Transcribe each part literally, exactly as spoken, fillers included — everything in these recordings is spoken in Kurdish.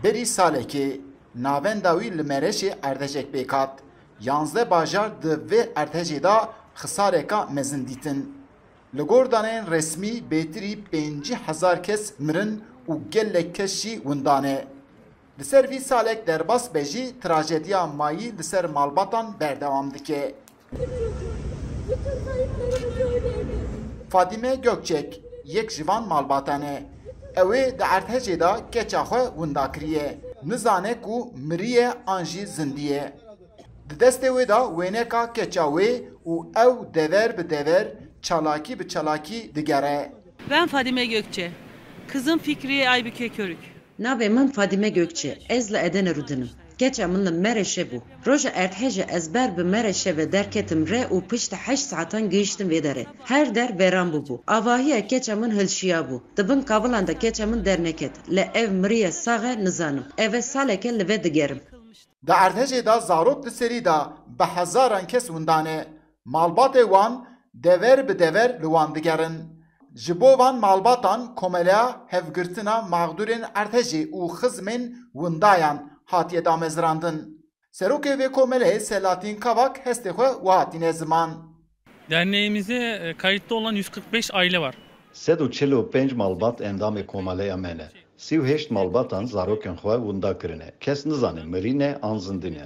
Berî salekê navenda wî li Mereşê erdhejek pêk hat. Yanzdeh bajar di vê erdhejê de xisareka mezin dîtin. Li gor daneyên resmî bêtirî pêncî hezar kes mirin û gelek kes jî winda ne. Li ser vî salek derbas be jî trajediya mayî li ser malbatan berdewam dike. Fadîme Gökçek yek ji van malbatan e. Ew ê di erdhejê de keça xwe winda kiriye. Nizane ku miriye an jî zindiye. Di destê wê de wêneka keça wê û ew dever bi dever, çalakî bi çalakî digere. Ben Fadime Gökçe. Kızım Fikriye Aybüke Körük. Navê min Fadîme Gökçe, ez li Edenerû din im. Keça min li Mereşê bû. Roja erdhejê ez ber bi Mereşê ve derketim rê û piştî heşt saetan gihiştim vê derê. Her der vêran bûbû. Avahiya keça min hilşiyabû. Di bin kavilan de keça min derneket. Lê ev miriye sax e nizanim. Ev e salek e li vê digerim. Di erdhejê de zarok di serî de bi hezaran kes winda ne. Malbatê wan dever bi dever li wan digerin. Ji bo van malbatan Komeleya Hevgirtina Maxdûrên Erdhejê û Xizmên Windayan hatiye damezrandin. Serokê vê komeleyê Selahattin Kavak hestê xwe wiha tîne ziman. Derneğimize e, kayıtlı olan yüz kırk beş aile var. Sed û çil û pênc malbat endamê komeleya me ne. Sî û heşt malbatan zarokên xwe winda kirine. Kes nizane mirî ne an zindî ne.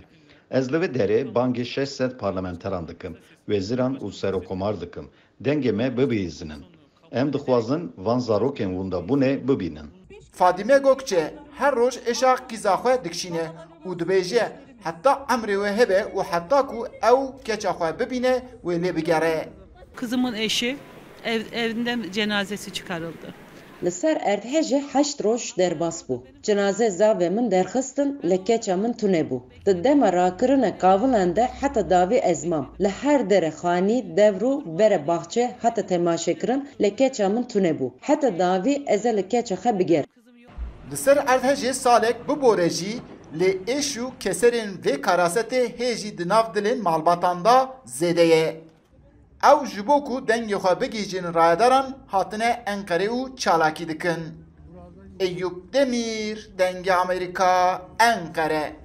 Ez li vê derê bangê şeş sed parlamenteran dikim, wezîran û serokomar dikim. Dengê me bibihîzinin. Em dixwazin van zarokên windabûnê bibînin. Fadîme Gökçe her roj êşa qîza xwe dikişîne û dibêje heta emrê wê hebe û heta ku ew keça xwe bibîne wê lê bigere. Kızımın eşi ev, evinden cenazesi çıkarıldı. Li ser erdhejê heşt roj derbas bû. Cenaze zavê min derxistin, lê keça min tune bû. Di dema rakirine kavilan de heta davî ez mam. Li her derê xanî, devr û berê baxçe hate temaşekirin, lê keça min tune bû. Heta davî ez ê li keça xwe bigerim. Li ser erdhejê salek bibore jî, lê êş û keserên vê karasetê hê jî di nav dilên malbatan de zêde ye. Ew ji bo ku dengê xwe bigihîjin rayedaran hatine Enqerê û çalakî dikin. Eyûp Demîr, Dengê Amerîka, Enqere.